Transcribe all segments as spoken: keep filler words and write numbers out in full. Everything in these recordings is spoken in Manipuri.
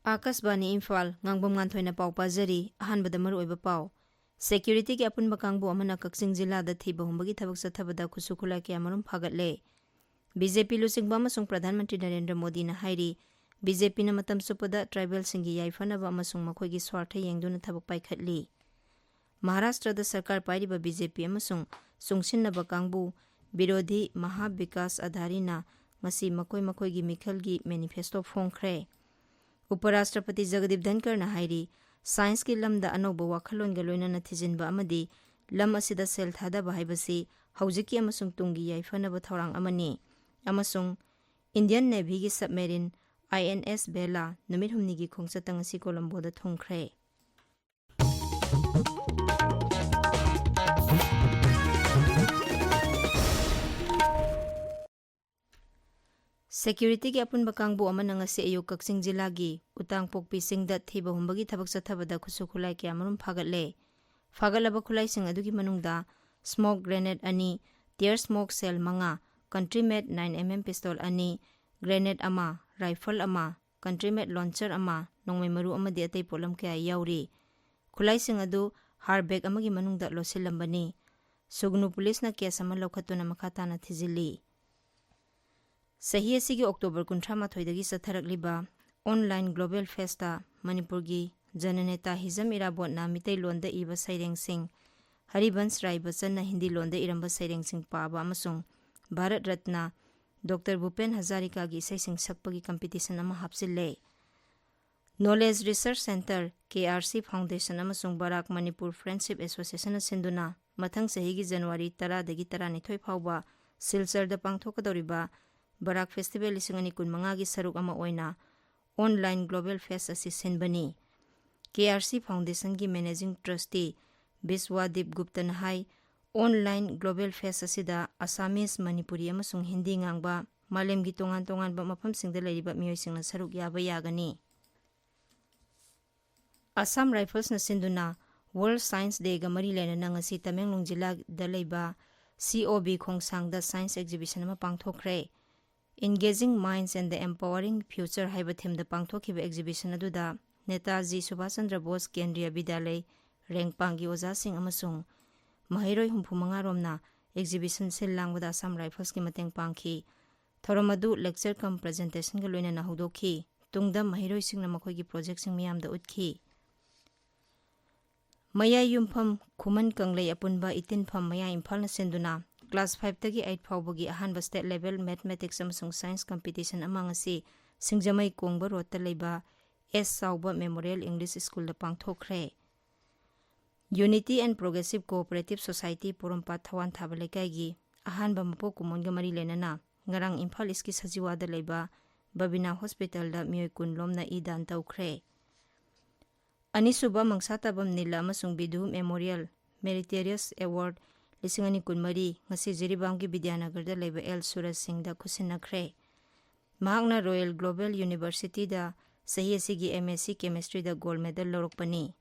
ꯑꯥꯀꯥꯁꯕꯥꯅꯤ ꯏꯝꯐꯥꯜ, ꯉꯥꯡꯕꯝ ꯉꯥꯟꯊꯣꯏꯅ ꯄꯥꯎ ꯄꯥꯖꯔꯤ꯫ ꯑꯍꯥꯟꯕꯗ ꯃꯔꯨꯑꯣꯏꯕ ꯄꯥꯎ꯫ ꯁꯦꯀ꯭ꯌꯨꯔꯤꯇꯤꯒꯤ ꯑꯄꯨꯟꯕ ꯀꯥꯡꯕꯨ ꯑꯃꯅ ꯀꯛꯆꯤꯡ ꯖꯤꯂꯥꯗ ꯊꯤꯕ ꯍꯨꯝꯕꯒꯤ ꯊꯕꯛ ꯆꯠꯊꯕꯗ ꯈꯨꯠꯁꯨ ꯈꯨꯠꯂꯥꯏ ꯀꯌꯥꯃꯔꯨꯝ ꯐꯥꯒꯠꯂꯦ꯫ ꯕꯤ ꯖꯦ ꯄꯤ ꯂꯨꯆꯤꯡꯕ ꯑꯃꯁꯨꯡ ꯄ꯭ꯔꯙꯥꯟ ꯃꯟꯇ꯭ꯔꯤ ꯅꯔꯦꯟꯗ꯭ꯔ ꯃꯣꯗꯤꯅ ꯍꯥꯏꯔꯤ, ꯕꯤ ꯖꯦ ꯄꯤꯅ ꯃꯇꯝ ꯆꯨꯞꯄꯗ ꯇ꯭ꯔꯥꯏꯕꯦꯜꯁꯤꯡꯒꯤ ꯌꯥꯏꯐꯅꯕ ꯑꯃꯁꯨꯡ ꯃꯈꯣꯏꯒꯤ ꯁ꯭ꯋꯥꯔꯊ ꯌꯦꯡꯗꯨꯅ ꯊꯕꯛ ꯄꯥꯏꯈꯠꯂꯤ꯫ ꯃꯍꯥꯔꯥꯁꯇ꯭ꯔꯗ ꯁꯔꯀꯥꯔ ꯄꯥꯏꯔꯤꯕ ꯕꯤ ꯖꯦ ꯄꯤ ꯑꯃꯁꯨꯡ ꯆꯨꯡꯁꯤꯟꯅꯕ ꯀꯥꯡꯕꯨ ꯕꯤꯔꯣꯙꯤ ꯃꯍꯥ ꯕꯤꯀꯥꯁ ꯑꯙꯥꯔꯤꯅ ꯉꯁꯤ ꯃꯈꯣꯏ ꯃꯈꯣꯏꯒꯤ ꯃꯤꯈꯜꯒꯤ ꯃꯦꯅꯤꯐꯦꯁꯇꯣ ꯐꯣꯡꯈ꯭ꯔꯦ꯫ ꯎꯄꯔꯥꯁꯇ꯭ꯔꯄꯇꯤ ꯖꯒꯗꯤꯞ ꯙꯟꯀꯔꯅ ꯍꯥꯏꯔꯤ, ꯁꯥꯏꯟꯁꯀꯤ ꯂꯝꯗ ꯑꯅꯧꯕ ꯋꯥꯈꯜꯂꯣꯟꯒ ꯂꯣꯏꯅꯅ ꯊꯤꯖꯤꯟꯕ ꯑꯃꯗꯤ ꯂꯝ ꯑꯁꯤꯗ ꯁꯦꯜ ꯊꯥꯗꯕ ꯍꯥꯏꯕꯁꯤ ꯍꯧꯖꯤꯛꯀꯤ ꯑꯃꯁꯨꯡ ꯇꯨꯡꯒꯤ ꯌꯥꯏꯐꯅꯕ ꯊꯧꯔꯥꯡ ꯑꯃꯅꯤ ꯑꯃꯁꯨꯡ ꯏꯟꯗꯤꯌꯟ ꯅꯦꯚꯤꯒꯤ ꯁꯕꯃꯦꯔꯤꯟ ꯑꯥꯏ ꯑꯦꯟ ꯑꯦꯁ ꯕꯦꯂꯥ ꯅꯨꯃꯤꯠ ꯍꯨꯝꯅꯤꯒꯤ ꯈꯣꯡꯆꯠꯇ ꯉꯁꯤ ꯀꯣꯂꯝꯕꯣꯗ ꯊꯨꯡꯈ꯭ꯔꯦ꯫ ꯁꯦꯀ꯭ꯌꯨꯔꯤꯇꯤꯒꯤ ꯑꯄꯨꯟꯕ ꯀꯥꯡꯕꯨ ꯑꯃꯅ ꯉꯁꯤ ꯑꯌꯨꯛ ꯀꯛꯆꯤꯡ ꯖꯤꯂꯥꯒꯤ ꯎꯇꯥꯡꯄꯣꯛꯄꯤ ꯆꯤꯡꯗ ꯊꯤꯕ ꯍꯨꯝꯕꯒꯤ ꯊꯕꯛ ꯆꯠꯊꯕꯗ ꯈꯨꯠꯁꯨ ꯈꯨꯠꯂꯥꯏ ꯀꯌꯥꯃꯔꯨꯝ ꯐꯥꯒꯠꯂꯦ꯫ ꯐꯥꯒꯠꯂꯕ ꯈꯨꯠꯂꯥꯏꯁꯤꯡ ꯑꯗꯨꯒꯤ ꯃꯅꯨꯡꯗ ꯁ꯭ꯃꯣꯛ ꯒ꯭ꯔꯦꯅꯦꯗ ꯑꯅꯤ, ꯇꯤꯌꯔ ꯁ꯭ꯃꯣꯛ ꯁꯦꯜ ꯃꯉꯥ, ꯀꯟꯇ꯭ꯔꯤ ꯃꯦꯗ ꯅꯥꯏꯟ ꯑꯦꯝ ꯑꯦꯝ ꯄꯤꯁꯇꯣꯜ ꯑꯅꯤ, ꯒ꯭ꯔꯦꯅꯦꯗ ꯑꯃ, ꯔꯥꯏꯐꯜ ꯑꯃ, ꯀꯟꯇ꯭ꯔꯤ ꯃꯦꯗ ꯂꯣꯟꯆꯔ ꯑꯃ, ꯅꯣꯡꯃꯩ ꯃꯔꯨ ꯑꯃꯗꯤ ꯑꯇꯩ ꯄꯣꯠꯂꯝ ꯀꯌꯥ ꯌꯥꯎꯔꯤ꯫ ꯈꯨꯠꯂꯥꯏꯁꯤꯡ ꯑꯗꯨ ꯍꯥꯔ ꯕꯦꯒ ꯑꯃꯒꯤ ꯃꯅꯨꯡꯗ ꯂꯣꯠꯁꯤꯜꯂꯝꯕꯅꯤ꯫ ꯁꯨꯒꯅꯨ ꯄꯨꯂꯤꯁꯅ ꯀꯦꯁ ꯑꯃ ꯂꯧꯈꯠꯇꯨꯅ ꯃꯈꯥ ꯇꯥꯅ ꯊꯤꯖꯤꯜꯂꯤ꯫ ꯆꯍꯤ ꯑꯁꯤꯒꯤ ꯑꯣꯛꯇꯣꯕꯔ ꯀꯨꯟꯊ꯭ꯔꯥ ꯃꯥꯊꯣꯏꯗꯒꯤ ꯆꯠꯊꯔꯛꯂꯤꯕ ꯑꯣꯟꯂꯥꯏꯟ ꯒ꯭ꯂꯣꯕꯦꯜ ꯐꯦꯁꯇ ꯃꯅꯤꯄꯨꯔꯒꯤ ꯖꯅꯅꯦꯇꯥ ꯍꯤꯖꯝ ꯏꯔꯥꯕꯣꯠꯅ ꯃꯤꯇꯩꯂꯣꯟꯗ ꯏꯕ ꯁꯩꯔꯦꯡꯁꯤꯡ, ꯍꯔꯤꯕꯟꯁ ꯔꯥꯏ ꯕꯆꯟꯅ ꯍꯤꯟꯗꯤ ꯂꯣꯟꯗ ꯏꯔꯝꯕ ꯁꯩꯔꯦꯡꯁꯤꯡ ꯄꯥꯕ ꯑꯃꯁꯨꯡ ꯚꯥꯔꯠ ꯔꯠꯅ ꯗꯣꯛꯇꯔ ꯚꯨꯄꯦꯟ ꯍꯖꯥꯔꯤꯀꯥꯒꯤ ꯏꯁꯩꯁꯤꯡ ꯁꯛꯄꯒꯤ ꯀꯝꯄꯤꯇꯤꯁꯟ ꯑꯃ ꯍꯥꯞꯆꯤꯜꯂꯦ꯫ ꯅꯣꯂꯦꯖ ꯔꯤꯁꯔꯆ ꯁꯦꯟꯇꯔ, ꯀꯦ ꯑꯥꯔ ꯁꯤ ꯐꯥꯎꯟꯗꯦꯁꯟ ꯑꯃꯁꯨꯡ ꯕꯔꯥꯛ ꯃꯅꯤꯄꯨꯔ ꯐ꯭ꯔꯦꯟꯗꯁꯤꯞ ꯑꯦꯁꯣꯁꯤꯌꯦꯁꯟꯅ ꯁꯤꯟꯗꯨꯅ ꯃꯊꯪ ꯆꯍꯤꯒꯤ ꯖꯅꯋꯥꯔꯤ ꯇꯔꯥꯗꯒꯤ ꯇꯔꯥꯅꯤꯊꯣꯏ ꯐꯥꯎꯕ ꯁꯤꯜꯆꯔꯗ ꯄꯥꯡꯊꯣꯛꯀꯗꯧꯔꯤꯕ ꯕꯔꯥꯛ ꯐꯦꯁꯇꯤꯚꯦꯜ ꯂꯤꯁꯤꯡ ꯑꯅꯤ ꯀꯨꯟꯃꯉꯥꯒꯤ ꯁꯔꯨꯛ ꯑꯃ ꯑꯣꯏꯅ ꯑꯣꯟꯂꯥꯏꯟ ꯒ꯭ꯂꯣꯕꯦꯜ ꯐꯦꯁ ꯑꯁꯤ ꯁꯤꯟꯕꯅꯤ꯫ ꯀꯦ ꯑꯥꯔ ꯁꯤ ꯐꯥꯎꯟꯗꯦꯁꯟꯒꯤ ꯃꯦꯅꯦꯖꯤꯡ ꯇ꯭ꯔꯁꯇꯤ ꯕꯤꯁ꯭ꯋꯥꯗꯤꯞ ꯒꯨꯞꯇꯅ ꯍꯥꯏ, ꯑꯣꯟꯂꯥꯏꯟ ꯒ꯭ꯂꯣꯕꯦꯜ ꯐꯦꯁ ꯑꯁꯤꯗ ꯑꯁꯥꯃꯤꯁ, ꯃꯅꯤꯄꯨꯔꯤ ꯑꯃꯁꯨꯡ ꯍꯤꯟꯗꯤ ꯉꯥꯡꯕ ꯃꯥꯂꯦꯝꯒꯤ ꯇꯣꯉꯥꯟ ꯇꯣꯉꯥꯟꯕ ꯃꯐꯝꯁꯤꯡꯗ ꯂꯩꯔꯤꯕ ꯃꯤꯑꯣꯏꯁꯤꯡꯅ ꯁꯔꯨꯛ ꯌꯥꯕ ꯌꯥꯒꯅꯤ꯫ ꯑꯁꯥꯝ ꯔꯥꯏꯐꯜꯁꯅ ꯁꯤꯟꯗꯨꯅ ꯋꯥꯔꯜꯗ ꯁꯥꯏꯟꯁ ꯗꯦꯒ ꯃꯔꯤ ꯂꯩꯅꯅ ꯉꯁꯤ ꯇꯃꯦꯡꯂꯣꯡ ꯖꯤꯂꯥꯗ ꯂꯩꯕ ꯁꯤ ꯑꯣ ꯕꯤ ꯈꯣꯡꯁꯥꯡꯗ ꯁꯥꯏꯟꯁ ꯑꯦꯛꯖꯤꯕꯤꯁꯟ ꯑꯃ ꯄꯥꯡꯊꯣꯛꯈ꯭ꯔꯦ꯫ Engaging Minds and the Empowering Future ꯍꯥꯏꯕ ꯊꯤꯝꯗ ꯄꯥꯡꯊꯣꯛꯈꯤꯕ ꯑꯦꯛꯖꯤꯕꯤꯁꯟ ꯑꯗꯨꯗ ꯅꯦꯇꯥꯖꯤ ꯁꯨꯚꯥꯁ ꯆꯟꯗ꯭ꯔ ꯕꯣꯁ ꯀꯦꯟꯗ꯭ꯔꯤꯌ ꯕꯤꯗ꯭ꯌꯥꯂꯌ ꯔꯦꯡꯄꯥꯡꯒꯤ ꯑꯣꯖꯥꯁꯤꯡ ꯑꯃꯁꯨꯡ ꯃꯍꯩꯔꯣꯏ ꯍꯨꯝꯐꯨ ꯃꯉꯥ ꯔꯣꯝꯅ ꯑꯦꯛꯖꯤꯕꯤꯁꯟ ꯁꯤꯜ ꯂꯥꯡꯕꯗ ꯑꯁꯥꯝ ꯔꯥꯏꯐꯜꯁꯀꯤ ꯃꯇꯦꯡ ꯄꯥꯡꯈꯤ꯫ ꯊꯧꯔꯝ ꯑꯗꯨ lecture cum presentation ꯒ ꯂꯣꯏꯅꯅ ꯍꯧꯗꯣꯛꯈꯤ꯫ ꯇꯨꯡꯗ ꯃꯍꯩꯔꯣꯏꯁꯤꯡꯅ ꯃꯈꯣꯏꯒꯤ project ꯁꯤꯡ ꯃꯤꯌꯥꯝꯗ ꯎꯠꯈꯤ꯫ ꯃꯌꯥꯏ ꯌꯨꯝꯐꯝ ꯈꯨꯃꯟ ꯀꯪꯂꯩ ꯑꯄꯨꯟꯕ ꯏꯇꯤꯟꯐꯝ ꯃꯌꯥ ꯏꯝꯐꯥꯜꯅ ꯁꯤꯟꯗꯨꯅ class five ꯇꯒꯤ eight ꯐꯥꯎꯕꯒꯤ ꯑꯍꯥꯟꯕ state level mathematics ꯑꯃꯁꯨꯡ science competition ꯑꯃ ꯉꯁꯤ ꯁꯤꯡꯖꯃꯩ ꯀꯣꯡꯕ ꯔꯣꯗꯇ ꯂꯩꯕ ꯑꯦꯁ ꯆꯥꯎꯕ Memorial English School the ꯄꯥꯡꯊꯣꯛꯈ꯭ꯔꯦ꯫ Unity and Progressive Cooperative Society ꯄꯣꯔꯣꯝꯄꯥꯠ ꯊꯋꯥꯟ ꯊꯥꯕ ꯂꯩꯀꯥꯏꯒꯤ ꯑꯍꯥꯟꯕ ꯃꯄꯣꯛ ꯀꯨꯝꯑꯣꯟꯒ ꯃꯔꯤ ꯂꯩꯅꯅ ꯉꯔꯥꯡ ꯏꯝꯐꯥꯜ ꯏꯁꯀꯤ ꯁꯖꯤꯋꯥꯗ ꯂꯩꯕ ꯕꯕꯤꯅꯥ ꯍꯣꯁꯄꯤꯇꯥꯜꯗ ꯃꯤꯑꯣꯏ ꯀꯨꯟ ꯂꯣꯝꯅ ꯏ ꯗꯥꯟ ꯇꯧꯈ꯭ꯔꯦ꯫ ꯑꯅꯤꯁꯨꯕ ꯃꯪꯁꯥ ꯇꯥꯕꯝ ꯅꯤꯂ ꯑꯃꯁꯨꯡ ꯕꯤꯙꯨ Memorial Meritorious Award ꯂꯤꯁꯤꯡ ꯑꯅꯤ ꯀꯨꯟꯃꯔꯤ ꯉꯁꯤ ꯖꯤꯔꯤꯕꯥꯝꯒꯤ ꯕꯤꯗ꯭ꯌꯥꯅꯒꯔꯗ ꯂꯩꯕ ꯑꯦꯜ ꯁꯨꯔꯖ ꯁꯤꯡꯗ ꯈꯨꯠꯁꯤꯟꯅꯈ꯭ꯔꯦ꯫ ꯃꯍꯥꯛꯅ Royal Global University ꯗ ꯆꯍꯤ ꯑꯁꯤꯒꯤ M S C Chemistry ꯗ gold medal ꯂꯧꯔꯛꯄꯅꯤ꯫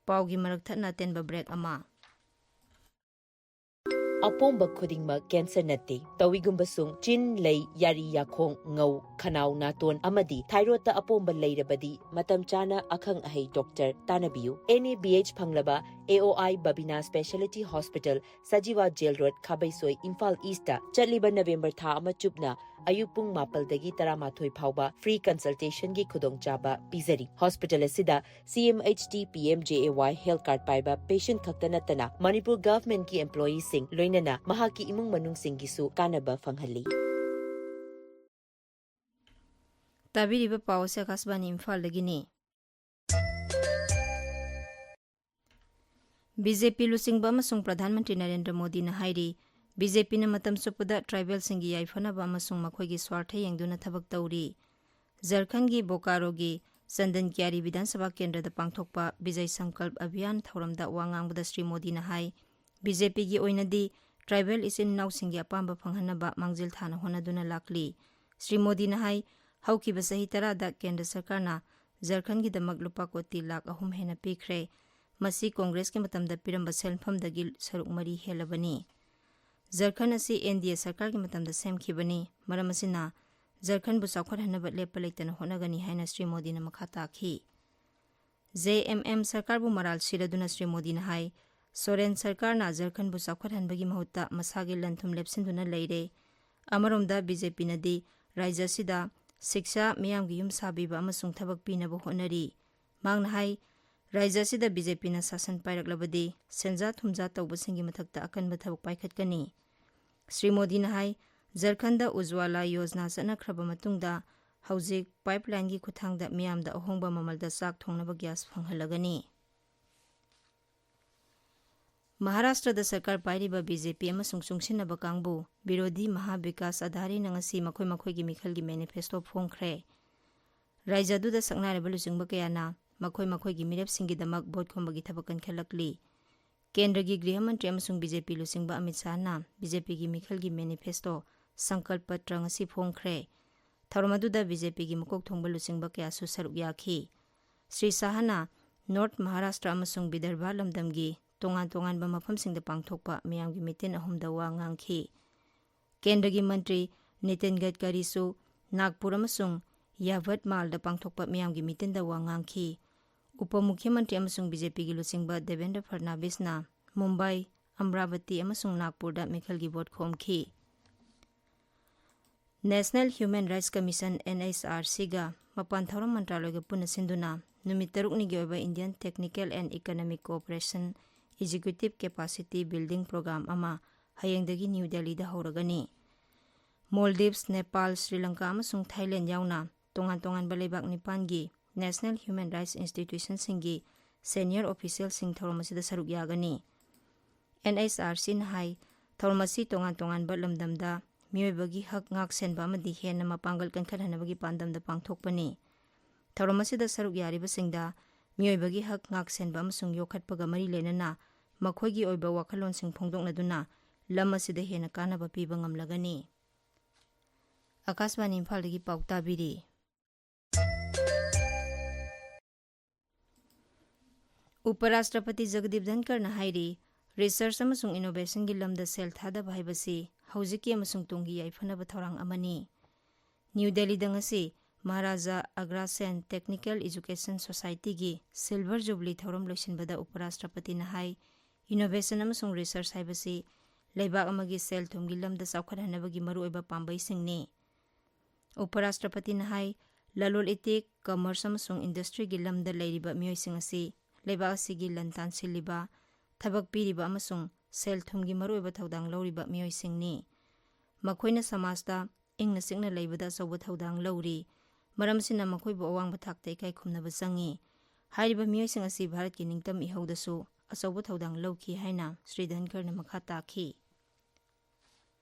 ꯄꯥꯎꯒꯤ ꯃꯔꯛ ꯊꯠꯅ ꯑꯇꯦꯟꯕ break ꯑꯃ꯫ ꯑꯄꯣꯝꯕ ꯈꯨꯗꯤꯡꯃꯛ cancer ꯅꯠꯇꯦ꯫ ꯇꯧꯏꯒꯨꯝꯕꯁꯨꯡ ꯆꯤꯟ, ꯂꯩ, ꯌꯥꯔꯤ, ꯌꯥꯈꯣꯡ, ꯉꯧ, ꯈꯅꯥꯎ, ꯅꯥꯇꯣꯟ ꯑꯃꯗꯤ thyroid ꯇ ꯑꯄꯣꯝꯕ ꯂꯩꯔꯕꯗꯤ ꯃꯇꯝ ꯆꯥꯅ ꯑꯈꯪ ꯑꯍꯩ doctor ꯇꯥꯟꯅꯕꯤꯌꯨ꯫ N A B H ꯐꯪꯂꯕ A O I Babina Speciality Hospital, Sajiwa Jail Road, ꯈꯥꯕꯩꯁꯣꯏ, Imphal East ꯇ ꯆꯠꯂꯤꯕ November ꯊꯥ ꯑꯃ ꯆꯨꯞꯅ ꯑꯌꯨꯛ ꯄꯨꯡ ꯃꯥꯄꯜꯗꯒꯤ ꯇꯔꯥꯃꯥꯊꯣꯏ ꯐꯥꯎꯕ free consultation ꯒꯤ ꯈꯨꯗꯣꯡꯆꯥꯕ ꯄꯤꯖꯔꯤ꯫ Hospital ꯑꯁꯤꯗ C M H T P M J A Y health card ꯄꯥꯏꯕ patient ꯈꯛꯇ ꯅꯠꯇꯅ ꯃꯅꯤꯄꯨꯔ government ꯀꯤ employee ꯁꯤꯡ ꯂꯣꯏꯅꯅ ꯃꯍꯥꯛꯀꯤ ꯏꯃꯨꯡ ꯃꯅꯨꯡꯁꯤꯡꯒꯤꯁꯨ ꯀꯥꯟꯅꯕ ꯐꯪꯍꯜꯂꯤ꯫ ꯇꯥꯕꯤꯔꯤꯕ ꯄꯥꯎ ꯑꯁꯤ ꯑꯀꯥꯁꯕꯥꯅꯤ ꯏꯝꯐꯥꯜꯗꯒꯤꯅꯤ꯫ B J P ꯂꯨꯆꯤꯡꯕ ꯑꯃꯁꯨꯡ ꯄ꯭ꯔꯙꯥꯟ ꯃꯟꯇ꯭ꯔꯤ ꯅꯔꯦꯟꯗ꯭ꯔ ꯃꯣꯗꯤꯅ ꯍꯥꯏꯔꯤ, B J P ꯅ ꯃꯇꯝ ꯆꯨꯞꯄꯗ tribal ꯁꯤꯡꯒꯤ ꯌꯥꯏꯐꯅꯕ ꯑꯃꯁꯨꯡ ꯃꯈꯣꯏꯒꯤ ꯁ꯭ꯋꯥꯔꯊ ꯌꯦꯡꯗꯨꯅ ꯊꯕꯛ ꯇꯧꯔꯤ꯫ ꯖꯔꯈꯟꯒꯤ ꯕꯣꯀꯥꯔꯣꯒꯤ ꯆꯟꯗꯟ ꯀ꯭ꯌꯥꯔꯤ ꯕꯤꯙꯥꯟ ꯁꯚꯥ ꯀꯦꯟꯗ꯭ꯔꯗ ꯄꯥꯡꯊꯣꯛꯄ ꯕꯤꯖꯌ ꯁꯪꯀꯜꯞ ꯑꯚꯤꯌꯥꯟ ꯊꯧꯔꯝꯗ ꯋꯥ ꯉꯥꯡꯕꯗ ꯁ꯭ꯔꯤ ꯃꯣꯗꯤꯅ ꯍꯥꯏ, B J P ꯒꯤ ꯑꯣꯏꯅꯗꯤ tribal ꯏꯆꯤꯟ ꯏꯅꯥꯎꯁꯤꯡꯒꯤ ꯑꯄꯥꯝꯕ ꯐꯪꯍꯟꯅꯕ ꯃꯥꯡꯖꯤꯜ ꯊꯥꯅ ꯍꯣꯠꯅꯗꯨꯅ ꯂꯥꯛꯂꯤ꯫ ꯁ꯭ꯔꯤ ꯃꯣꯗꯤꯅ ꯍꯥꯏ, ꯍꯧꯈꯤꯕ ꯆꯍꯤ ꯇꯔꯥꯗ ꯀꯦꯟꯗ꯭ꯔ ꯁꯔꯀꯥꯔꯅ ꯖꯔꯈꯟꯒꯤꯗꯃꯛ ꯂꯨꯄꯥ ꯀꯣꯇꯤ ꯂꯥꯈ ꯑꯍꯨꯝ ꯍꯦꯟꯅ ꯄꯤꯈ꯭ꯔꯦ꯫ ꯃꯁꯤ ꯀꯣꯡꯒ꯭ꯔꯦꯁꯀꯤ ꯃꯇꯝꯗ ꯄꯤꯔꯝꯕ ꯁꯦꯟꯐꯝꯗꯒꯤ ꯁꯔꯨꯛ ꯃꯔꯤ ꯍꯦꯜꯂꯕꯅꯤ꯫ ꯖꯔꯈꯟ ꯑꯁꯤ ꯑꯦꯟ ꯗꯤ ꯑꯦ ꯁꯔꯀꯥꯔꯒꯤ ꯃꯇꯝꯗ ꯁꯦꯝꯈꯤꯕꯅꯤ꯫ ꯃꯔꯝ ꯑꯁꯤꯅ ꯖꯔꯈꯟꯕꯨ ꯆꯥꯎꯈꯠꯍꯟꯅꯕ ꯂꯦꯞꯄ ꯂꯩꯇꯅ ꯍꯣꯠꯅꯒꯅꯤ ꯍꯥꯏꯅ ꯁ꯭ꯔꯤ ꯃꯣꯗꯤꯅ ꯃꯈꯥ ꯇꯥꯈꯤ꯫ ꯖꯦ ꯑꯦꯝ ꯑꯦꯝ ꯁꯔꯀꯥꯔꯕꯨ ꯃꯔꯥꯜ ꯁꯤꯔꯗꯨꯅ ꯁ꯭ꯔꯤ ꯃꯣꯗꯤꯅ ꯍꯥꯏ, ꯁꯣꯔꯦꯟ ꯁꯔꯀꯥꯔꯅ ꯖꯔꯈꯟꯕꯨ ꯆꯥꯎꯈꯠꯍꯟꯕꯒꯤ ꯃꯍꯨꯠꯇ ꯃꯁꯥꯒꯤ ꯂꯟ ꯊꯨꯝ ꯂꯦꯞꯁꯤꯟꯗꯨꯅ ꯂꯩꯔꯦ꯫ ꯑꯃꯔꯣꯝꯗ ꯕꯤ ꯖꯦ ꯄꯤꯅꯗꯤ ꯔꯥꯖ꯭ꯌ ꯑꯁꯤꯗ ꯁꯤꯛꯁꯥ, ꯃꯤꯌꯥꯝꯒꯤ ꯌꯨꯝ ꯁꯥꯕꯤꯕ ꯑꯃꯁꯨꯡ ꯊꯕꯛ ꯄꯤꯅꯕ ꯍꯣꯠꯅꯔꯤ꯫ ꯃꯍꯥꯛꯅ ꯍꯥꯏ, ꯔꯥꯖ꯭ꯌ ꯑꯁꯤꯗ ꯕꯤ ꯖꯦ ꯄꯤꯅ ꯁꯥꯁꯟ ꯄꯥꯏꯔꯛꯂꯕꯗꯤ ꯁꯦꯟꯖꯥ ꯊꯨꯝꯖꯥ ꯇꯧꯕꯁꯤꯡꯒꯤ ꯃꯊꯛꯇ ꯑꯀꯟꯕ ꯊꯕꯛ ꯄꯥꯏꯈꯠꯀꯅꯤ꯫ ꯁ꯭ꯔꯤ ꯃꯣꯗꯤꯅ ꯍꯥꯏ, ꯖꯔꯈꯟꯗ ꯎꯖ꯭ꯋꯥꯂꯥ ꯌꯣꯖꯅꯥ ꯆꯠꯅꯈ꯭ꯔꯕ ꯃꯇꯨꯡꯗ ꯍꯧꯖꯤꯛ ꯄꯥꯏꯞꯂꯥꯏꯟꯒꯤ ꯈꯨꯠꯊꯥꯡꯗ ꯃꯤꯌꯥꯝꯗ ꯑꯍꯣꯡꯕ ꯃꯃꯜꯗ ꯆꯥꯛ ꯊꯣꯡꯅꯕ ꯒ꯭ꯌꯥꯁ ꯐꯪꯍꯜꯂꯒꯅꯤ꯫ ꯃꯍꯥꯔꯥꯁꯇ꯭ꯔꯗ ꯁꯔꯀꯥꯔ ꯄꯥꯏꯔꯤꯕ ꯕꯤ ꯖꯦ ꯄꯤ ꯑꯃꯁꯨꯡ ꯆꯨꯡꯁꯤꯟꯅꯕ ꯀꯥꯡꯕꯨ ꯕꯤꯔꯣꯙꯤ ꯃꯍꯥ ꯕꯤꯀꯥꯁ ꯑꯙꯥꯔꯤꯅ ꯉꯁꯤ ꯃꯈꯣꯏ ꯃꯈꯣꯏꯒꯤ ꯃꯤꯈꯜꯒꯤ ꯃꯦꯅꯤꯐꯦꯁꯇꯣ ꯐꯣꯡꯈ꯭ꯔꯦ꯫ ꯔꯥꯖ꯭ꯌ ꯑꯗꯨꯗ ꯁꯛꯅꯥꯏꯔꯕ ꯂꯨꯆꯤꯡꯕ ꯀꯌꯥꯅ ꯃꯈꯣꯏ ꯃꯈꯣꯏꯒꯤ ꯃꯤꯔꯦꯞꯁꯤꯡꯒꯤꯗꯃꯛ ꯚꯣꯠ ꯈꯣꯝꯕꯒꯤ ꯊꯕꯛ ꯀꯟꯈꯠꯂꯛꯂꯤ꯫ ꯀꯦꯟꯗ꯭ꯔꯒꯤ ꯒ꯭ꯔꯤꯍ ꯃꯟꯇ꯭ꯔꯤ ꯑꯃꯁꯨꯡ ꯕꯤ ꯖꯦ ꯄꯤ ꯂꯨꯆꯤꯡꯕ ꯑꯃꯤꯠ ꯁꯥꯍꯅ ꯕꯤ ꯖꯦ ꯄꯤꯒꯤ ꯃꯤꯈꯜꯒꯤ ꯃꯦꯅꯤꯐꯦꯁꯇꯣ ꯁꯪꯀꯜꯞ ꯄꯇ꯭ꯔ ꯉꯁꯤ ꯐꯣꯡꯈ꯭ꯔꯦ꯫ ꯊꯧꯔꯝ ꯑꯗꯨꯗ ꯕꯤ ꯖꯦ ꯄꯤꯒꯤ ꯃꯀꯣꯛ ꯊꯣꯡꯕ ꯂꯨꯆꯤꯡꯕ ꯀꯌꯥꯁꯨ ꯁꯔꯨꯛ ꯌꯥꯈꯤ꯫ ꯁ꯭ꯔꯤ ꯁꯥꯍꯅ ꯅꯣꯔꯠ ꯃꯍꯥꯔꯥꯁꯇ꯭ꯔ ꯑꯃꯁꯨꯡ ꯕꯤꯗꯔꯚꯥ ꯂꯝꯗꯝꯒꯤ ꯇꯣꯉꯥꯟ ꯇꯣꯉꯥꯟꯕ ꯃꯐꯝꯁꯤꯡꯗ ꯄꯥꯡꯊꯣꯛꯄ ꯃꯤꯌꯥꯝꯒꯤ ꯃꯤꯇꯤꯟ ꯑꯍꯨꯝꯗ ꯋꯥ ꯉꯥꯡꯈꯤ꯫ ꯀꯦꯟꯗ꯭ꯔꯒꯤ ꯃꯟꯇ꯭ꯔꯤ ꯅꯤꯇꯤꯟ ꯒꯗꯀꯔꯤꯁꯨ ꯅꯥꯒꯄꯨꯔ ꯑꯃꯁꯨꯡ ꯌꯥꯚꯠꯃꯥꯜꯗ ꯄꯥꯡꯊꯣꯛꯄ ꯃꯤꯌꯥꯝꯒꯤ ꯃꯤꯇꯤꯟꯗ ꯋꯥ ꯉꯥꯡꯈꯤ꯫ ꯎꯄ ꯃꯨꯈ꯭ꯌ ꯃꯟꯇ꯭ꯔꯤ ꯑꯃꯁꯨꯡ ꯕꯤ ꯖꯦ ꯄꯤꯒꯤ ꯂꯨꯆꯤꯡꯕ ꯗꯦꯕꯦꯟꯗ꯭ꯔ ꯐꯗꯅꯥꯕꯤꯁꯅ ꯃꯨꯝꯕꯥꯏ, ꯑꯃꯔꯥꯕꯇꯤ ꯑꯃꯁꯨꯡ ꯅꯥꯒꯄꯨꯔꯗ ꯃꯤꯈꯜꯒꯤ vote ꯈꯣꯝꯈꯤ꯫ National Human Rights Commission, N H R C ꯒ ꯃꯄꯥꯟ ꯊꯧꯔꯝ ꯃꯟꯇ꯭ꯔꯥꯂꯣꯏꯒ ꯄꯨꯟꯅ ꯁꯤꯟꯗꯨꯅ ꯅꯨꯃꯤꯠ ꯇꯔꯨꯛꯅꯤꯒꯤ ꯑꯣꯏꯕ Indian Technical and Economic Cooperation Executive Capacity Building Program ꯑꯃ ꯍꯌꯦꯡꯗꯒꯤ ꯅ꯭ꯌꯨ ꯗꯦꯜꯂꯤꯗ ꯍꯧꯔꯒꯅꯤ꯫ ꯃꯣꯜꯗꯤꯚꯁ, ꯅꯦꯄꯥꯜ, ꯁ꯭ꯔꯤ ꯂꯪꯀꯥ ꯑꯃꯁꯨꯡ ꯊꯥꯏꯂꯦꯟꯗ ꯌꯥꯎꯅ ꯇꯣꯉꯥꯟ ꯇꯣꯉꯥꯟꯕ ꯂꯩꯕꯥꯛ ꯅꯤꯄꯥꯟꯒꯤ National Human Rights Institutionꯁꯤꯡꯒꯤ senior officialꯁꯤꯡ ꯊꯧꯔꯝ ꯑꯁꯤꯗ ꯁꯔꯨꯛ ꯌꯥꯒꯅꯤ꯫ N H R Cꯅ ꯍꯥꯏ, ꯊꯧꯔꯝ ꯑꯁꯤ ꯇꯣꯉꯥꯟ ꯇꯣꯉꯥꯟꯕ ꯂꯝꯗꯝꯗ ꯃꯤꯑꯣꯏꯕꯒꯤ ꯍꯛ ꯉꯥꯛ ꯁꯦꯟꯕ ꯑꯃꯗꯤ ꯍꯦꯟꯅ ꯃꯄꯥꯡꯒꯜ ꯀꯟꯈꯠꯍꯟꯅꯕꯒꯤ ꯄꯥꯟꯗꯝꯗ ꯄꯥꯡꯊꯣꯛꯄꯅꯤ꯫ ꯊꯧꯔꯝ ꯑꯁꯤꯗ ꯁꯔꯨꯛ ꯌꯥꯔꯤꯕꯁꯤꯡꯗ ꯃꯤꯑꯣꯏꯕꯒꯤ ꯍꯛ ꯉꯥꯛ ꯁꯦꯟꯕ ꯑꯃꯁꯨꯡ ꯌꯣꯛꯈꯠꯄꯒ ꯃꯔꯤ ꯂꯩꯅꯅ ꯃꯈꯣꯏꯒꯤ ꯑꯣꯏꯕ ꯋꯥꯈꯜꯂꯣꯟꯁꯤꯡ ꯐꯣꯡꯗꯣꯛꯅꯗꯨꯅ ꯂꯝ ꯑꯁꯤꯗ ꯍꯦꯟꯅ ꯀꯥꯟꯅꯕ ꯄꯤꯕ ꯉꯝꯂꯒꯅꯤ꯫ ꯑꯀꯥꯁꯕꯥꯅꯤ ꯏꯝꯐꯥꯜꯗꯒꯤ ꯄꯥꯎ ꯇꯥꯕꯤꯔꯤ꯫ ꯎꯄꯔꯥꯁꯇ꯭ꯔꯄꯇꯤ ꯖꯒꯗꯤꯞ ꯙꯟꯀꯔꯅ ꯍꯥꯏꯔꯤ, Research ꯑꯃꯁꯨꯡ innovation ꯒꯤ ꯂꯝꯗ ꯁꯦꯜ ꯊꯥꯗꯕ ꯍꯥꯏꯕꯁꯤ ꯍꯧꯖꯤꯛꯀꯤ ꯑꯃꯁꯨꯡ ꯇꯨꯡꯒꯤ ꯌꯥꯏꯐꯅꯕ ꯊꯧꯔꯥꯡ ꯑꯃꯅꯤ꯫ ꯅ꯭ꯌꯨ ꯗꯦꯜꯂꯤꯗ ꯉꯁꯤ ꯃꯍꯥꯔꯥꯖꯥ ꯑꯒ꯭ꯔꯥꯁꯦꯟ Technical Education Society ꯒꯤ Silver Jubilee ꯊꯧꯔꯝ ꯂꯣꯏꯁꯤꯟꯕꯗ ꯎꯄꯔꯥꯁꯇ꯭ꯔꯄꯇꯤꯅ ꯍꯥꯏ, innovation ꯑꯃꯁꯨꯡ research ꯍꯥꯏꯕꯁꯤ ꯂꯩꯕꯥꯛ ꯑꯃꯒꯤ ꯁꯦꯜ ꯊꯨꯝꯒꯤ ꯂꯝꯗ ꯆꯥꯎꯈꯠꯍꯟꯅꯕꯒꯤ ꯃꯔꯨꯑꯣꯏꯕ ꯄꯥꯝꯕꯩꯁꯤꯡꯅꯤ꯫ ꯎꯄꯔꯥꯁꯇ꯭ꯔꯄꯇꯤꯅ ꯍꯥꯏ, ꯂꯂꯣꯟ ꯏꯇꯤꯛ, commerce ꯑꯃꯁꯨꯡ industry ꯒꯤ ꯂꯝꯗ ꯂꯩꯔꯤꯕ ꯃꯤꯑꯣꯏꯁꯤꯡ ꯑꯁꯤ ꯂꯩꯕꯥꯛ ꯑꯁꯤꯒꯤ ꯂꯟ ꯇꯥꯟꯁꯤꯜꯂꯤꯕ, ꯊꯕꯛ ꯄꯤꯔꯤꯕ ꯑꯃꯁꯨꯡ ꯁꯦꯜ ꯊꯨꯝꯒꯤ ꯃꯔꯨꯑꯣꯏꯕ ꯊꯧꯗꯥꯡ ꯂꯧꯔꯤꯕ ꯃꯤꯑꯣꯏꯁꯤꯡꯅꯤ꯫ ꯃꯈꯣꯏꯅ ꯁꯃꯥꯖꯇ ꯏꯪꯅ ꯆꯤꯛꯅ ꯂꯩꯕꯗ ꯑꯆꯧꯕ ꯊꯧꯗꯥꯡ ꯂꯧꯔꯤ꯫ ꯃꯔꯝ ꯑꯁꯤꯅ ꯃꯈꯣꯏꯕꯨ ꯑꯋꯥꯡꯕ ꯊꯥꯛꯇ ꯏꯀꯥꯏ ꯈꯨꯝꯅꯕ ꯆꯪꯏ꯫ ꯍꯥꯏꯔꯤꯕ ꯃꯤꯑꯣꯏꯁꯤꯡ ꯑꯁꯤ ꯚꯥꯔꯠꯀꯤ ꯅꯤꯡꯇꯝ ꯏꯍꯧꯗꯁꯨ ꯑꯆꯧꯕ ꯊꯧꯗꯥꯡ ꯂꯧꯈꯤ ꯍꯥꯏꯅ ꯁ꯭ꯔꯤ ꯙꯟꯈꯔꯅ ꯃꯈꯥ ꯇꯥꯈꯤ꯫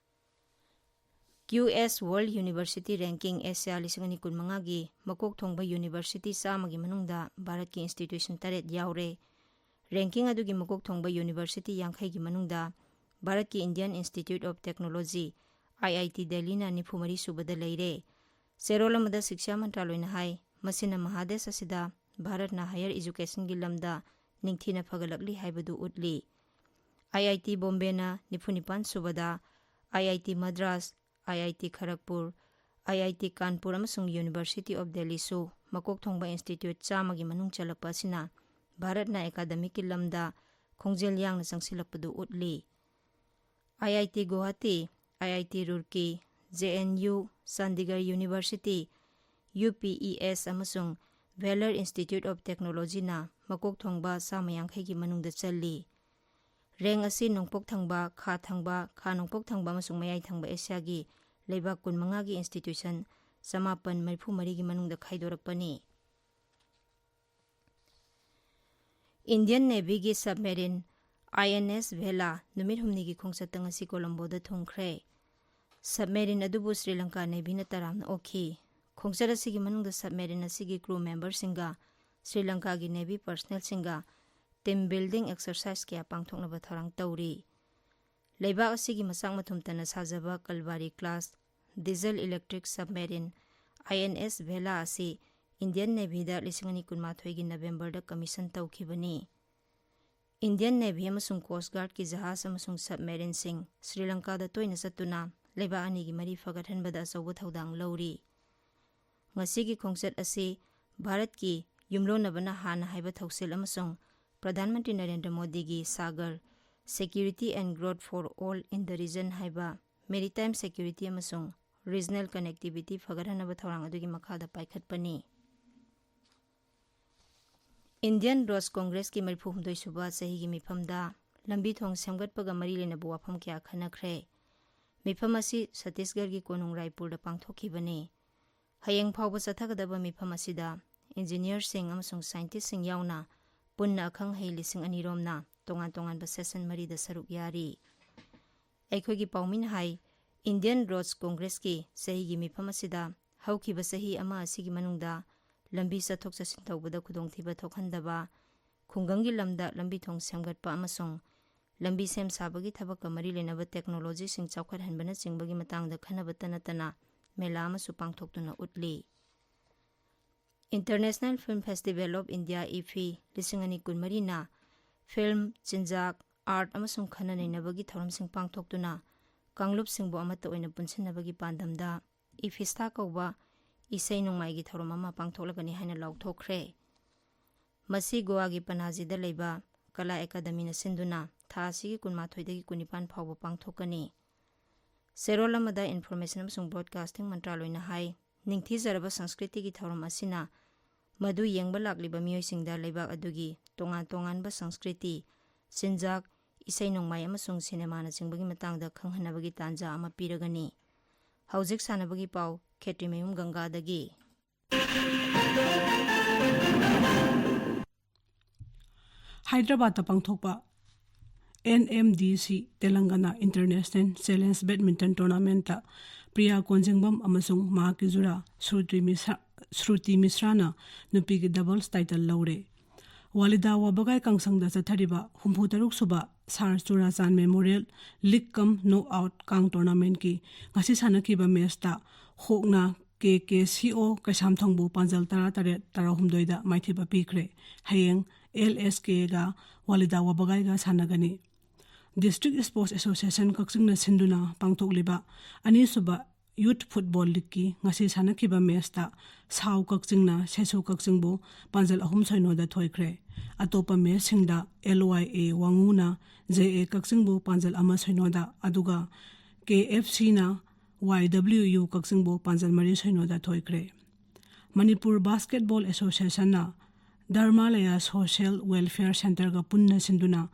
Q S World University Ranking Asia ꯂꯤꯁꯤꯡ ꯑꯅꯤ ꯀꯨꯟꯃꯉꯥꯒꯤ ꯃꯀꯣꯛ ꯊꯣꯡꯕ university ꯆꯥꯝꯃꯒꯤ ꯃꯅꯨꯡꯗ ꯚꯥꯔꯠꯀꯤ institution ꯇꯔꯦꯠ ꯌꯥꯎꯔꯦ꯫ Ranking ꯑꯗꯨꯒꯤ ꯃꯀꯣꯛ ꯊꯣꯡꯕ university ꯌꯥꯡꯈꯩꯒꯤ ꯃꯅꯨꯡꯗ ꯚꯥꯔꯠꯀꯤ Indian Institute of Technology, I I T Delhi ꯅ ꯅꯤꯐꯨ ꯃꯔꯤ ꯁꯨꯕꯗ ꯂꯩꯔꯦ꯫ ꯆꯦꯔꯣꯜ ꯑꯃꯗ ꯁꯤꯛꯁꯥ ꯃꯟꯇ꯭ꯔꯥꯂꯣꯏꯅ ꯍꯥꯏ, ꯃꯁꯤꯅ ꯃꯍꯥꯗꯦꯁ ꯑꯁꯤꯗ ꯚꯥꯔꯠꯅ higher education ꯒꯤ ꯂꯝꯗ ꯅꯤꯡꯊꯤꯅ ꯐꯒꯠꯂꯛꯂꯤ ꯍꯥꯏꯕꯗꯨ ꯎꯠꯂꯤ꯫ I I T ꯕꯣꯝꯕꯦꯅ ꯅꯤꯐꯨ ꯅꯤꯄꯥꯟ ꯁꯨꯕꯗ, I I T Madras, I I T ꯈꯔꯒꯄꯨꯔ, I I T Kanpur ꯑꯃꯁꯨꯡ University of Delhi ꯁꯨ ꯃꯀꯣꯛ ꯊꯣꯡꯕ institute ꯆꯥꯝꯃꯒꯤ ꯃꯅꯨꯡ ꯆꯜꯂꯛꯄ ꯑꯁꯤꯅ ꯚꯥꯔꯠꯅ academic ꯀꯤ ꯂꯝꯗ ꯈꯣꯡꯖꯦꯜ ꯌꯥꯡꯅ ꯆꯪꯁꯤꯜꯂꯛꯄꯗꯨ ꯎꯠꯂꯤ꯫ I I T Guwahati, I I T Roorkee, J N U, Chandigarh University, U P E S ꯑꯃꯁꯨꯡ Vellore Institute of Technology ꯅ ꯃꯀꯣꯛ ꯊꯣꯡꯕ ꯆꯥꯝꯃ ꯌꯥꯡꯈꯩꯒꯤ ꯃꯅꯨꯡꯗ ꯆꯜꯂꯤ꯫ Rank ꯑꯁꯤ ꯅꯣꯡꯄꯣꯛ ꯊꯪꯕ, ꯈꯥ ꯊꯪꯕ, ꯈꯥ ꯅꯣꯡꯄꯣꯛ ꯊꯪꯕ ꯑꯃꯁꯨꯡ ꯃꯌꯥꯏ ꯊꯪꯕ ꯑꯦꯁꯤꯌꯥꯒꯤ ꯂꯩꯕꯥꯛ ꯀꯨꯟꯃꯉꯥꯒꯤ institution ꯆꯃꯥꯄꯟ ꯃꯔꯤꯐꯨ ꯃꯔꯤꯒꯤ ꯃꯅꯨꯡꯗ ꯈꯥꯏꯗꯣꯔꯛꯄꯅꯤ꯫ Indian Navy ꯒꯤ submarine I N S Vela ꯅꯨꯃꯤꯠ ꯍꯨꯝꯅꯤꯒꯤ ꯈꯣꯡꯆꯠꯇ ꯉꯁꯤ ꯀꯣꯂꯝꯕꯣꯗ ꯊꯨꯡꯈ꯭ꯔꯦ꯫ Submarine ꯑꯗꯨꯕꯨ ꯁ꯭ꯔꯤ ꯂꯪꯀꯥ Navy ꯅ ꯇꯔꯥꯝꯅ ꯑꯣꯛꯈꯤ꯫ ꯈꯣꯡꯆꯠ ꯑꯁꯤꯒꯤ ꯃꯅꯨꯡꯗ submarine ꯑꯁꯤꯒꯤ crew member ꯁꯤꯡꯒ ꯁ꯭ꯔꯤ ꯂꯪꯀꯥꯒꯤ Navy personnel ꯁꯤꯡꯒ team building exercise ꯀꯌꯥ ꯄꯥꯡꯊꯣꯛꯅꯕ ꯊꯧꯔꯥꯡ ꯇꯧꯔꯤ꯫ ꯂꯩꯕꯥꯛ ꯑꯁꯤꯒꯤ ꯃꯆꯥꯛ ꯃꯊꯨꯝꯇꯅ ꯁꯥꯖꯕ Kalvari class diesel electric submarine I N S Vela ꯑꯁꯤ Indian Navy ꯗ ꯂꯤꯁꯤꯡ ꯑꯅꯤ ꯀꯨꯟꯃꯥꯊꯣꯏꯒꯤ November ꯗ commission ꯇꯧꯈꯤꯕꯅꯤ꯫ Indian Navy ꯑꯃꯁꯨꯡ Coast Guardꯀꯤ ꯖꯍꯥꯖ ꯑꯃꯁꯨꯡ submarineꯁꯤꯡ ꯁ꯭ꯔꯤ ꯂꯪꯀꯥꯗ ꯇꯣꯏꯅ ꯆꯠꯇꯨꯅ ꯂꯩꯕꯥꯛ ꯑꯅꯤꯒꯤ ꯃꯔꯤ ꯐꯒꯠꯍꯟꯕꯗ ꯑꯆꯧꯕ ꯊꯧꯗꯥꯡ ꯂꯧꯔꯤ꯫ ꯉꯁꯤꯒꯤ ꯈꯣꯡꯆꯠ ꯑꯁꯤ ꯚꯥꯔꯠꯀꯤ ꯌꯨꯝꯂꯣꯟꯅꯕꯅ ꯍꯥꯟꯅ ꯍꯥꯏꯕ ꯊꯧꯁꯤꯜ ꯑꯃꯁꯨꯡ ꯄ꯭ꯔꯙꯥꯟ ꯃꯟꯇ꯭ꯔꯤ ꯅꯔꯦꯟꯗ꯭ꯔ ꯃꯣꯗꯤꯒꯤ Sagar Security and Growth for All in the Region ꯍꯥꯏꯕ maritime security ꯑꯃꯁꯨꯡ regional connectivity ꯐꯒꯠꯍꯟꯅꯕ ꯊꯧꯔꯥꯡ ꯑꯗꯨꯒꯤ ꯃꯈꯥꯗ ꯄꯥꯏꯈꯠꯄꯅꯤ꯫ Indian Roads Congressꯀꯤ ꯃꯔꯤꯐꯨ ꯍꯨꯝꯗꯣꯏ ꯁꯨꯕ ꯆꯍꯤꯒꯤ ꯃꯤꯐꯝꯗ ꯂꯝꯕꯤ ꯊꯣꯡ ꯁꯦꯝꯒꯠꯄꯒ ꯃꯔꯤ ꯂꯩꯅꯕ ꯋꯥꯐꯝ ꯀꯌꯥ ꯈꯟꯅꯈ꯭ꯔꯦ꯫ ꯃꯤꯐꯝ ꯑꯁꯤ ꯆꯇꯤꯁꯒꯔꯒꯤ ꯀꯣꯅꯨꯡ ꯔꯥꯏꯄꯨꯔꯗ ꯄꯥꯡꯊꯣꯛꯈꯤꯕꯅꯤ꯫ ꯍꯌꯦꯡ ꯐꯥꯎꯕ ꯆꯠꯊꯒꯗꯕ ꯃꯤꯐꯝ ꯑꯁꯤꯗ engineerꯁꯤꯡ ꯑꯃꯁꯨꯡ scientistꯁꯤꯡ ꯌꯥꯎꯅ ꯄꯨꯟꯅ ꯑꯈꯪ ꯑꯍꯩ ꯂꯤꯁꯤꯡ ꯑꯅꯤ ꯔꯣꯝꯅ ꯇꯣꯉꯥꯟ ꯇꯣꯉꯥꯟꯕ session ꯃꯔꯤꯗ ꯁꯔꯨꯛ ꯌꯥꯔꯤ꯫ ꯑꯩꯈꯣꯏꯒꯤ ꯄꯥꯎꯃꯤꯅ ꯍꯥꯏ, Indian Roads Congressꯀꯤ ꯆꯍꯤꯒꯤ ꯃꯤꯐꯝ ꯑꯁꯤꯗ ꯍꯧꯈꯤꯕ ꯆꯍꯤ ꯑꯃ ꯑꯁꯤꯒꯤ ꯃꯅꯨꯡꯗ ꯂꯝꯕꯤ ꯆꯠꯊꯣꯛ ꯆꯠꯁꯤꯟ ꯇꯧꯕꯗ ꯈꯨꯗꯣꯡꯊꯤꯕ ꯊꯣꯛꯍꯟꯗꯕ, ꯈꯨꯡꯒꯪꯒꯤ ꯂꯝꯗ ꯂꯝꯕꯤ ꯊꯣꯡ ꯁꯦꯝꯒꯠꯄ ꯑꯃꯁꯨꯡ ꯂꯝꯕꯤ ꯁꯦꯝ ꯁꯥꯕꯒꯤ ꯊꯕꯛꯀ ꯃꯔꯤ ꯂꯩꯅꯕ technologyꯁꯤꯡ ꯆꯥꯎꯈꯠꯍꯟꯕꯅꯆꯤꯡꯕꯒꯤ ꯃꯇꯥꯡꯗ ꯈꯟꯅꯕꯇ ꯅꯠꯇꯅ ꯃꯦꯂꯥ ꯑꯃꯁꯨ ꯄꯥꯡꯊꯣꯛꯇꯨꯅ ꯎꯠꯂꯤ꯫ International Film Festival of India, IFFI, ꯂꯤꯁꯤꯡ ꯑꯅꯤ ꯀꯨꯟꯃꯔꯤꯅ film, ꯆꯤꯟꯖꯥꯛ, art ꯑꯃꯁꯨꯡ ꯈꯟꯅ ꯅꯩꯅꯕꯒꯤ ꯊꯧꯔꯝꯁꯤꯡ ꯄꯥꯡꯊꯣꯛꯇꯨꯅ ꯀꯥꯡꯂꯨꯞꯁꯤꯡꯕꯨ ꯑꯃꯠꯇ ꯑꯣꯏꯅ ꯄꯨꯟꯁꯤꯟꯅꯕꯒꯤ ꯄꯥꯟꯗꯝꯗ IFFISTA ꯀꯧꯕ ꯏꯁꯩ ꯅꯣꯡꯃꯥꯏꯒꯤ ꯊꯧꯔꯝ ꯑꯃ ꯄꯥꯡꯊꯣꯛꯂꯒꯅꯤ ꯍꯥꯏꯅ ꯂꯥꯎꯊꯣꯛꯈ꯭ꯔꯦ꯫ ꯃꯁꯤ ꯒꯣꯋꯥꯒꯤ ꯄꯅꯥꯖꯤꯗ ꯂꯩꯕ ꯀꯂꯥ ꯑꯦꯀꯥꯗꯃꯤꯅ ꯁꯤꯟꯗꯨꯅ ꯊꯥ ꯑꯁꯤꯒꯤ ꯀꯨꯟꯃꯥꯊꯣꯏꯗꯒꯤ ꯀꯨꯟꯅꯤꯄꯥꯟ ꯐꯥꯎꯕ ꯄꯥꯡꯊꯣꯛꯀꯅꯤ꯫ ꯆꯦꯔꯣꯜ ꯑꯃꯗ Information ꯑꯃꯁꯨꯡ Broadcasting ꯃꯟꯇ꯭ꯔꯥꯂꯣꯏꯅ ꯍꯥꯏ, ꯅꯤꯡꯊꯤꯖꯔꯕ ꯁꯪꯁꯀ꯭ꯔꯤꯇꯤꯒꯤ ꯊꯧꯔꯝ ꯑꯁꯤꯅ ꯃꯗꯨ ꯌꯦꯡꯕ ꯂꯥꯛꯂꯤꯕ ꯃꯤꯑꯣꯏꯁꯤꯡꯗ ꯂꯩꯕꯥꯛ ꯑꯗꯨꯒꯤ ꯇꯣꯉꯥꯟ ꯇꯣꯉꯥꯟꯕ ꯁꯪꯁꯀ꯭ꯔꯤꯇꯤ, ꯆꯤꯟꯖꯥꯛ, ꯏꯁꯩ ꯅꯣꯡꯃꯥꯏ ꯑꯃꯁꯨꯡ ꯁꯤꯅꯦꯃꯥꯅꯆꯤꯡꯕꯒꯤ ꯃꯇꯥꯡꯗ ꯈꯪꯍꯟꯅꯕꯒꯤ ꯇꯥꯟꯖꯥ ꯑꯃ ꯄꯤꯔꯒꯅꯤ꯫ ꯍꯧꯖꯤꯛ ꯁꯥꯟꯅꯕꯒꯤ ꯄꯥꯎ, ꯈꯦꯇ꯭ꯔꯤꯃꯌꯨꯝ ꯒꯪꯒꯥꯗꯒꯤ꯫ ꯍꯥꯏꯗ꯭ꯔꯕꯥꯗꯇ ꯄꯥꯡꯊꯣꯛꯄ NMDC Telangana International Challenge Badminton Tournamentꯇ Priya ꯀꯣꯟꯖꯤꯡꯕꯝ ꯑꯃꯁꯨꯡ ꯃꯍꯥꯛꯀꯤ ꯖꯨꯔꯥ ꯁ꯭ꯔꯨꯇꯤ ꯃꯤꯁ꯭ꯔꯥ, ꯁ꯭ꯔꯨꯇꯤ ꯃꯤꯁ꯭ꯔꯥꯅ ꯅꯨꯄꯤꯒꯤ doubles title ꯂꯧꯔꯦ꯫ ꯋꯥꯂꯤꯗꯥ ꯋꯥꯕꯒꯥꯏ ꯀꯥꯡꯁꯪꯗ ꯆꯠꯊꯔꯤꯕ ꯍꯨꯝꯐꯨ ꯇꯔꯨꯛ ꯁꯨꯕ Sir Churachandpur Memorial League cum Knockout ꯀꯥꯡ Tournamentꯀꯤ ꯉꯁꯤ ꯁꯥꯟꯅꯈꯤꯕ matchꯇ ꯍꯣꯛꯅ KKCO ꯀꯩꯁꯥꯝꯊꯣꯡꯕꯨ ꯄꯥꯟꯖꯜ ꯇꯔꯥꯇꯔꯦꯠ ꯇꯔꯥꯍꯨꯝꯗꯣꯏꯗ ꯃꯥꯏꯊꯤꯕ ꯄꯤꯈ꯭ꯔꯦ꯫ ꯍꯌꯦꯡ LSKꯒ ꯋꯥꯂꯤꯗꯥ ꯋꯥꯕꯒꯥꯏꯒ ꯁꯥꯟꯅꯒꯅꯤ꯫ District Sports Association ꯀꯛꯆꯤꯡꯅ ꯁꯤꯟꯗꯨꯅ ꯄꯥꯡꯊꯣꯛꯂꯤꯕ ꯑꯅꯤꯁꯨꯕ Youth Football Leagueꯀꯤ ꯉꯁꯤ ꯁꯥꯟꯅꯈꯤꯕ ꯃꯦꯆꯇ ꯁꯥꯎ ꯀꯛꯆꯤꯡꯅ ꯁꯦꯁꯨ ꯀꯛꯆꯤꯡꯕꯨ ꯄꯥꯟꯖꯜ ꯑꯍꯨꯝ ꯁꯣꯏꯅꯣꯗ ꯊꯣꯏꯈ꯭ꯔꯦ꯫ ꯑꯇꯣꯞꯄ ꯃꯦꯆꯁꯤꯡꯗ L Y A ꯋꯥꯉꯨꯅ J A ꯀꯛꯆꯤꯡꯕꯨ ꯄꯥꯟꯖꯜ ꯑꯃ ꯁꯣꯏꯅꯣꯗ, ꯑꯗꯨꯒ K F Cꯅ Y W U ꯀꯛꯆꯤꯡꯕꯨ ꯄꯥꯟꯖꯜ ꯃꯔꯤ ꯁꯣꯏꯅꯣꯗ ꯊꯣꯏꯈ꯭ꯔꯦ꯫ ꯃꯅꯤꯄꯨꯔ Basketball Associationꯅ ꯙꯔꯃꯥꯂꯌꯥ Social Welfare Centreꯒ ꯄꯨꯟꯅ ꯁꯤꯟꯗꯨꯅ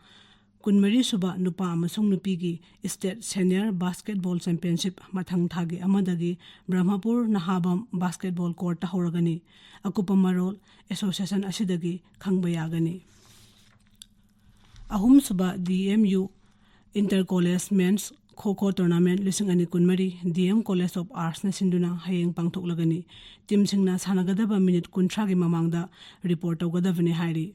ꯀꯨꯟꯃꯔꯤ ꯁꯨꯕ ꯅꯨꯄꯥ ꯑꯃꯁꯨꯡ ꯅꯨꯄꯤꯒꯤ State Senior Basketball Championship ꯃꯊꯪ ꯊꯥꯒꯤ ꯑꯃꯗꯒꯤ ꯕ꯭ꯔꯍ꯭ꯃꯄꯨꯔ ꯅꯍꯥꯕꯝ Basketball Courtꯇ ꯍꯧꯔꯒꯅꯤ꯫ ꯑꯀꯨꯞꯄ ꯃꯔꯣꯜ association ꯑꯁꯤꯗꯒꯤ ꯈꯪꯕ ꯌꯥꯒꯅꯤ꯫ ꯑꯍꯨꯝꯁꯨꯕ D M U Inter College Men's Kho Kho Tournament ꯂꯤꯁꯤꯡ ꯑꯅꯤ ꯀꯨꯟꯃꯔꯤ D M College of Artsꯅ ꯁꯤꯟꯗꯨꯅ ꯍꯌꯦꯡ ꯄꯥꯡꯊꯣꯛꯂꯒꯅꯤ꯫ ꯇꯤꯝꯁꯤꯡꯅ ꯁꯥꯟꯅꯒꯗꯕ ꯃꯤꯅꯤꯠ ꯀꯨꯟꯊ꯭ꯔꯥꯒꯤ ꯃꯃꯥꯡꯗ ꯔꯤꯄꯣꯔꯠ ꯇꯧꯒꯗꯕꯅꯤ ꯍꯥꯏꯔꯤ꯫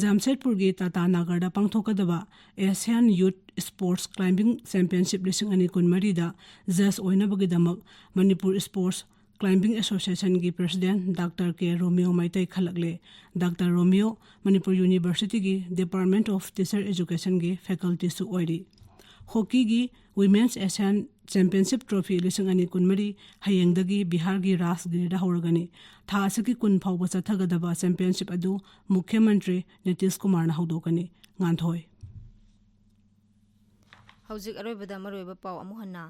ꯖꯥꯝꯁꯦꯗꯄꯨꯔꯒꯤ ꯇꯥꯇꯥ ꯅꯥꯒꯔꯗ ꯄꯥꯡꯊꯣꯛꯀꯗꯕ Asian Youth Sports Climbing Championship ꯂꯤꯁꯤꯡ ꯑꯅꯤ ꯀꯨꯟꯃꯔꯤꯗ ꯖꯖ ꯑꯣꯏꯅꯕꯒꯤꯗꯃꯛ Manipur Sports Climbing Associationꯒꯤ President Doctor K Romeo Meitei ꯈꯜꯂꯛꯂꯦ꯫ Doctor Romeo Manipur Universityꯒꯤ Department of Teacher Educationꯒꯤ facultyꯁꯨ ꯑꯣꯏꯔꯤ꯫ ꯍꯣꯀꯤꯒꯤ Women's Asian Championship Trophy ꯂꯤꯁꯤꯡ ꯑꯅꯤ ꯀꯨꯟꯃꯔꯤ ꯍꯌꯦꯡꯗꯒꯤ ꯕꯤꯍꯥꯔꯒꯤ ꯔꯥꯖꯒꯤꯔꯗ ꯍꯧꯔꯒꯅꯤ꯫ ꯊꯥ ꯑꯁꯤꯒꯤ ꯀꯨꯟ ꯐꯥꯎꯕ ꯆꯠꯊꯒꯗꯕ championship ꯑꯗꯨ ꯃꯨꯈ꯭ꯌ ꯃꯟꯇ꯭ꯔꯤ ꯅꯤꯇꯤꯁ ꯀꯨꯃꯥꯔꯅ ꯍꯧꯗꯣꯛꯀꯅꯤ꯫ ꯉꯥꯟꯊꯣꯏ꯫ ꯍꯧꯖꯤꯛ ꯑꯔꯣꯏꯕꯗ ꯃꯔꯨꯑꯣꯏꯕ ꯄꯥꯎ ꯑꯃꯨꯛ ꯍꯟꯅ꯫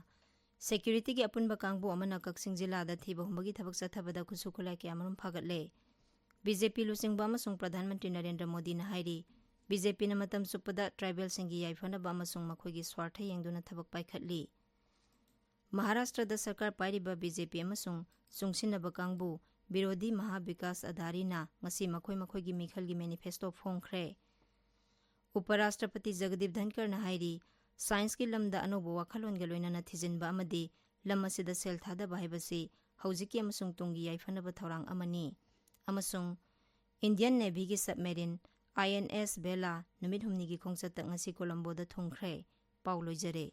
Securityꯒꯤ ꯑꯄꯨꯟꯕ ꯀꯥꯡꯕꯨ ꯑꯃꯅ ꯀꯛꯆꯤꯡ ꯖꯤꯂꯥꯗ ꯊꯤꯕ ꯍꯨꯝꯕꯒꯤ ꯊꯕꯛ ꯆꯠꯊꯕꯗ ꯈꯨꯠꯁꯨ ꯈꯨꯠꯂꯥꯏ ꯀꯌꯥꯃꯔꯨꯝ ꯐꯥꯒꯠꯂꯦ꯫ B J P ꯂꯨꯆꯤꯡꯕ ꯑꯃꯁꯨꯡ ꯄ꯭ꯔꯙꯥꯟ ꯃꯟꯇ꯭ꯔꯤ ꯅꯔꯦꯟꯗ꯭ꯔ ꯃꯣꯗꯤꯅ ꯍꯥꯏꯔꯤ, B J Pꯅ ꯃꯇꯝ ꯆꯨꯞꯄꯗ tribalꯁꯤꯡꯒꯤ ꯌꯥꯏꯐꯅꯕ ꯑꯃꯁꯨꯡ ꯃꯈꯣꯏꯒꯤ ꯁ꯭ꯋꯥꯔꯊ ꯌꯦꯡꯗꯨꯅ ꯊꯕꯛ ꯄꯥꯏꯈꯠꯂꯤ꯫ ꯃꯍꯥꯔꯥꯁꯇ꯭ꯔꯗ ꯁꯔꯀꯥꯔ ꯄꯥꯏꯔꯤꯕ B J P ꯑꯃꯁꯨꯡ ꯆꯨꯡꯁꯤꯟꯅꯕ ꯀꯥꯡꯕꯨ ꯕꯤꯔꯣꯙꯤ ꯃꯍꯥ ꯕꯤꯀꯥꯁ ꯑꯘꯥꯔꯤꯅ ꯉꯁꯤ ꯃꯈꯣꯏ ꯃꯈꯣꯏꯒꯤ ꯃꯤꯈꯜꯒꯤ manifesto ꯐꯣꯡꯈ꯭ꯔꯦ꯫ ꯎꯄꯔꯥꯁꯇ꯭ꯔꯄꯇꯤ ꯖꯒꯗꯤꯞ ꯙꯟꯀꯔꯅ ꯍꯥꯏꯔꯤ, scienceꯀꯤ ꯂꯝꯗ ꯑꯅꯧꯕ ꯋꯥꯈꯜꯂꯣꯟꯒ ꯂꯣꯏꯅꯅ ꯊꯤꯖꯤꯟꯕ ꯑꯃꯗꯤ ꯂꯝ ꯑꯁꯤꯗ ꯁꯦꯜ ꯊꯥꯗꯕ ꯍꯥꯏꯕꯁꯤ ꯍꯧꯖꯤꯛꯀꯤ ꯑꯃꯁꯨꯡ ꯇꯨꯡꯒꯤ ꯌꯥꯏꯐꯅꯕ ꯊꯧꯔꯥꯡ ꯑꯃꯅꯤ꯫ ꯑꯃꯁꯨꯡ Indian Navyꯒꯤ submarine I N S Vela ꯅꯨꯃꯤꯠ ꯍꯨꯝꯅꯤꯒꯤ ꯈꯣꯡꯆꯠꯇ ꯉꯁꯤ ꯀꯣꯂꯝꯕꯣꯗ ꯊꯨꯡꯈ꯭ꯔꯦ꯫ ꯄꯥꯎ ꯂꯣꯏꯖꯔꯦ꯫